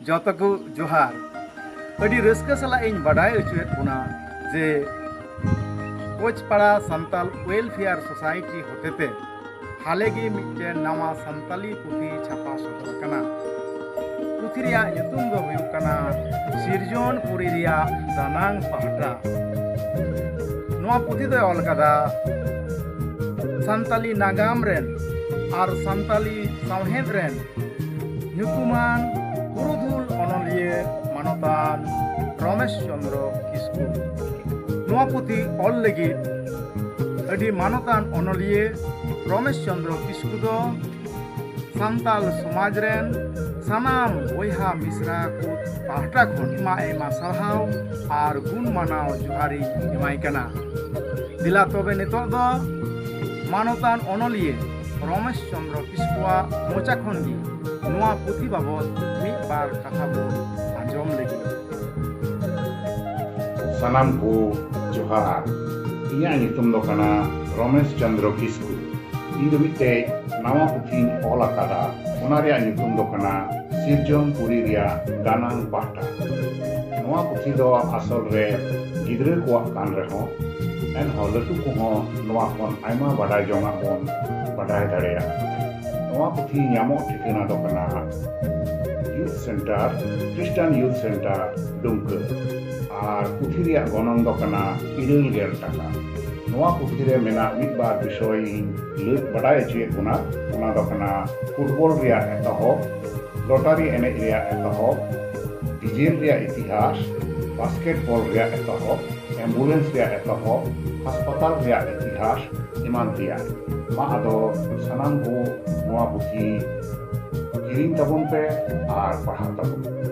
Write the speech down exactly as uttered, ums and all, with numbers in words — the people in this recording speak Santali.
ᱡᱚᱛᱚ ᱠᱚ ᱡᱚᱦᱟᱨ᱾ ᱟᱹᱰᱤ ᱨᱟᱹᱥᱠᱟᱹ ᱥᱟᱞᱟᱜ ᱤᱧ ᱵᱟᱰᱟᱭ ᱦᱚᱪᱚᱭᱮᱫ ᱵᱚᱱᱟ ᱡᱮ ᱠᱳᱪᱯᱟᱲᱟ ᱥᱟᱱᱛᱟᱞ ᱣᱮᱞᱯᱷᱮᱭᱟᱨ ᱥᱳᱥᱟᱭᱴᱤ ᱦᱚᱛᱮᱛᱮ ᱦᱟᱞᱮ ᱜᱮ ᱢᱤᱫᱴᱮᱱ ᱱᱟᱣᱟ ᱥᱟᱱᱛᱟᱞᱤ ᱯᱩᱛᱷᱤ ᱪᱷᱟᱯᱟ ᱥᱚᱫᱚᱨ ᱟᱠᱟᱱᱟ᱾ ᱯᱩᱛᱷᱤ ᱨᱮᱭᱟᱜ ᱧᱩᱛᱩᱢ ᱫᱚ ᱦᱩᱭᱩᱜ ᱠᱟᱱᱟ ᱥᱤᱨᱡᱚᱱ ᱯᱩᱨᱤ ᱨᱮᱭᱟᱜ ᱫᱟᱱᱟᱝ ᱯᱟᱦᱴᱟ᱾ ᱱᱚᱣᱟ ᱯᱩᱛᱷᱤ ᱫᱚᱭ ᱚᱞ ᱟᱠᱟᱫᱟ ᱥᱟᱱᱛᱟᱞᱤ ᱱᱟᱜᱟᱢ ᱨᱮᱱ ᱟᱨ ᱥᱟᱱᱛᱟᱞᱤ ᱥᱟᱶᱦᱮᱫ ᱨᱮᱱ ᱧᱩᱛᱩᱢᱟᱱ ᱯᱩᱨᱩᱫᱷᱩᱞ ᱚᱱᱚᱞᱤᱭᱟᱹ ᱢᱟᱱᱚᱛᱟᱱ ᱨᱚᱢᱮᱥ ᱪᱚᱸᱫᱽᱨᱚ ᱠᱤᱥᱠᱩ᱾ ᱱᱚᱣᱟ ᱯᱩᱛᱷᱤ ᱚᱞ ᱞᱟᱹᱜᱤᱫ ᱟᱹᱰᱤ ᱢᱟᱱᱚᱛᱟᱱ ᱚᱱᱚᱞᱤᱭᱟᱹ ᱨᱚᱢᱮᱥ ᱪᱚᱸᱫᱽᱨᱚ ᱠᱤᱥᱠᱩ ᱫᱚ ᱥᱟᱱᱛᱟᱞ ᱥᱚᱢᱟᱡᱽ ᱨᱮᱱ ᱥᱟᱱᱟᱢ ᱵᱚᱭᱦᱟ ᱢᱤᱥᱨᱟ ᱠᱚ ᱯᱟᱦᱴᱟ ᱠᱷᱚᱱ ᱟᱭᱢᱟ ᱟᱭᱢᱟ ᱥᱟᱨᱦᱟᱣ ᱟᱨ ᱜᱩᱱ ᱢᱟᱱᱟᱣ ᱡᱚᱦᱟᱨᱤᱧ ᱮᱢᱟᱭ ᱠᱟᱱᱟ᱾ ᱫᱮᱞᱟ ᱛᱚᱵᱮ ᱱᱤᱛᱚᱜ ᱫᱚ ᱢᱟᱱᱚᱛᱟᱱ ᱚᱱᱚᱞᱤᱭᱟᱹ ᱨᱚᱢᱮᱥ ᱪᱚᱸᱫᱽᱨᱚ ᱠᱤᱥᱠᱩᱣᱟᱜ ᱢᱚᱪᱟ ᱠᱷᱚᱱ ᱜᱮ ᱱᱚᱣᱟ ᱯᱩᱛᱷᱤ ᱵᱟᱵᱚᱛ ᱢᱤᱫ ᱵᱟᱨ ᱠᱟᱛᱷᱟ ᱵᱚ ᱟᱸᱡᱚᱢ ᱞᱟᱹᱜᱤᱫ᱾ ᱥᱟᱱᱟᱢ ᱠᱚ ᱡᱚᱦᱟᱨ᱾ ᱤᱧᱟᱹᱜ ᱧᱩᱛᱩᱢ ᱫᱚ ᱠᱟᱱᱟ ᱨᱚᱢᱮᱥ ᱪᱚᱸᱫᱽᱨᱚ ᱠᱤᱥᱠᱩ᱾ ᱤᱧ ᱫᱚ ᱢᱤᱫᱴᱮᱡ ᱱᱟᱣᱟ ᱯᱩᱛᱷᱤᱧ ᱚᱞ ᱟᱠᱟᱫᱟ᱾ ᱚᱱᱟ ᱨᱮᱭᱟᱜ ᱧᱩᱛᱩᱢ ᱫᱚ ᱠᱟᱱᱟ ᱥᱤᱨᱡᱚᱱ ᱯᱩᱨᱤ ᱨᱮᱭᱟᱜ ᱫᱟᱱᱟᱝ ᱯᱟᱦᱴᱟ᱾ ᱱᱚᱣᱟ ᱯᱩᱛᱷᱤ ᱫᱚ ᱟᱥᱚᱞ ᱨᱮ ᱜᱤᱫᱽᱨᱟᱹ ᱠᱚᱣᱟᱜ ᱠᱟᱱ ᱨᱮᱦᱚᱸ, ᱮᱱᱦᱚᱸ ᱞᱟᱹᱴᱩ ᱠᱚᱦᱚᱸ ᱱᱚᱣᱟ ᱠᱷᱚᱱ ᱟᱭᱢᱟ ᱵᱟᱰᱟᱭ ᱡᱚᱝᱟᱜ ᱵᱚᱱ ᱵᱟᱰᱟᱭ ᱫᱟᱲᱮᱭᱟᱜᱼᱟ᱾ ᱱᱚᱣᱟ ᱯᱩᱛᱷᱤ ᱧᱟᱢᱚᱜ ᱴᱷᱤᱠᱟᱹᱱᱟ ᱫᱚ ᱠᱟᱱᱟ Youth Center, Christian Youth Center, ᱰᱩᱢᱠᱟᱹ᱾ ᱟᱨ ᱯᱩᱛᱷᱤ ᱨᱮᱭᱟᱜ ᱜᱚᱱᱚᱝ ᱫᱚ ᱠᱟᱱᱟ ᱤᱨᱟᱹᱞ ᱜᱮᱞ ᱴᱟᱠᱟ᱾ ᱱᱚᱣᱟ ᱯᱩᱛᱷᱤ ᱨᱮ ᱢᱮᱱᱟᱜ ᱢᱤᱫ ᱵᱟᱨ ᱵᱤᱥᱚᱭ ᱤᱧ ᱞᱟᱹᱭ ᱵᱟᱰᱟᱭ ᱦᱚᱪᱚᱭᱮᱫ ᱵᱚᱱᱟ᱾ ᱚᱱᱟ ᱫᱚ ᱠᱟᱱᱟ ᱯᱷᱩᱴᱵᱚᱞ ᱨᱮᱭᱟᱜ ᱮᱛᱚᱦᱚᱵ, ᱞᱚᱴᱟᱨᱤ ᱮᱱᱮᱡ ᱨᱮᱭᱟᱜ ᱮᱛᱚᱦᱚᱵ, ᱰᱤᱡᱮᱞ ᱨᱮᱭᱟᱜ ᱤᱛᱤᱦᱟᱥ, ᱵᱟᱥᱠᱮᱴᱵᱚᱞ ᱨᱮᱭᱟᱜ ᱮᱛᱚᱦᱚᱵ, ᱮᱢᱵᱩᱞᱮᱱᱥ ᱨᱮᱭᱟᱜ ᱮᱛᱚᱦᱚᱵ, ᱦᱟᱥᱯᱟᱛᱟᱞ ᱨᱮᱭᱟᱜ ᱤᱛᱤᱦᱟᱥ, ᱮᱢᱟᱱ ᱛᱮᱭᱟᱜ᱾ ᱢᱟ ᱟᱫᱚ ᱥᱟᱱᱟᱢ ᱠᱚ ᱱᱚᱣᱟ ᱯᱩᱛᱷᱤ ᱠᱤᱨᱤᱧ ᱛᱟᱵᱚᱱ ᱯᱮ ᱟᱨ ᱯᱟᱲᱦᱟᱜ ᱛᱟᱵᱚᱱ ᱯᱮ᱾